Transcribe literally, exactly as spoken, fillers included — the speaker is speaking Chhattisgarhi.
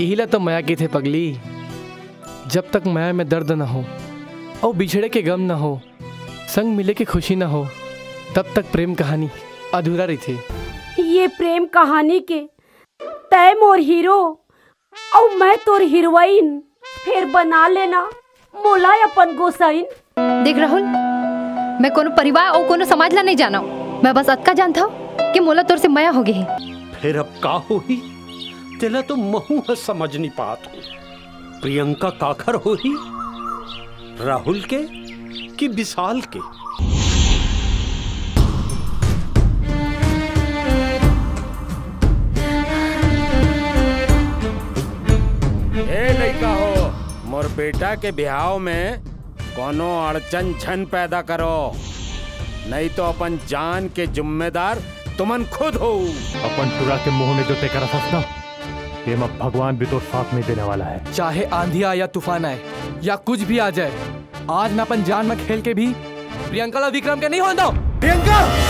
इही ला तो मया कहिथे पगली। जब तक मया में दर्द न हो, अउ बिछड़े के गम न हो, संग मिले के खुशी न हो, तब तक प्रेम कहानी अधूरा रहिथे। ये प्रेम कहानी के तय मोर हीरो अउ मैं तोर हीरोइन, फेर बना लेना मोला अपन गोसाइन। देख राहुल, मैं कोनो परिवार अउ कोनो समाज ला नहीं जानव। मैं बस अतका जानथव कि मोला तोर से मया हो गे हे। फेर अब का होही, तेला तो महूं ह समझ नहीं पात हूं। प्रियंका काखर होही, राहुल के कि विशाल के? ए लइका हो, मोर बेटा के बिहाव में कोनो अड़चन झन पैदा करो, नहीं तो अपन जान के जिम्मेदार तुमन खुद हो। अपन टुरा के मुंह में जो ते करत हस ना, तेमा भगवान भी तोर साथ नहीं देने वाला है। चाहे आंधी आए या तूफान आए या कुछ भी आ जाए, आज मैं अपन जान में खेल के भी प्रियंका ला विक्रम के नहीं होने दो। प्रियंका!